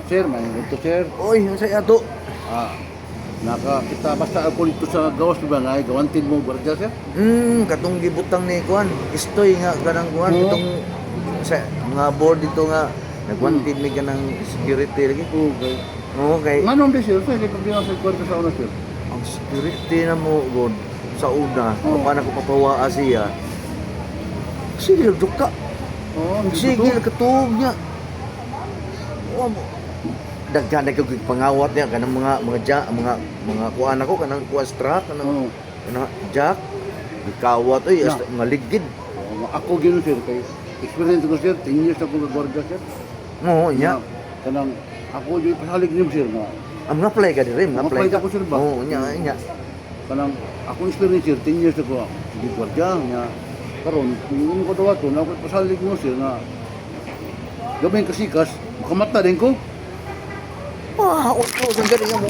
Sir, may ito, sir. Oy, ang saya ato. Ah, nakakita basta ako dito sa gawas, diba nga, gawantin mo gwardiya, sir? Katong gibutang ni kuan, istoy nga kanang kuan, Oo. katong sa mga board dito nga nagwanted mi kanang security lagi. Okay. Oo, kay Nga nung sir, sir, di problema sa kwarta sa una, sir. Ang security na mo god sa una, Oo. paano ko papawaa siya. Sige, duka. Oo, hindi Sige, totoo. katuog niya. Oo mo. Daghan na kog pangawat niya kanang mga ja, mga kuan ako kanang kuan strap kanang Oo. kanang jack. Gikawat oy, Na. hasta mga ligid. Oo, ako gino, sir, kay experience ko, sir, 10 years ako nagwardiya, sir. Oo, nya. Nga, kanang ako yung pasalig niyo, sir, nga. Ang nga apply ka diri, nga apply Nga-apply ako, sir, ba? Oo, nya, nya. Kanang ako experience, sir, 10 years ako di gwardiya nga karon kung ko daw ato na ako pasalig mo, sir, nga gamay kasikas makamata din ko. Ah, otro sang gani nga mo.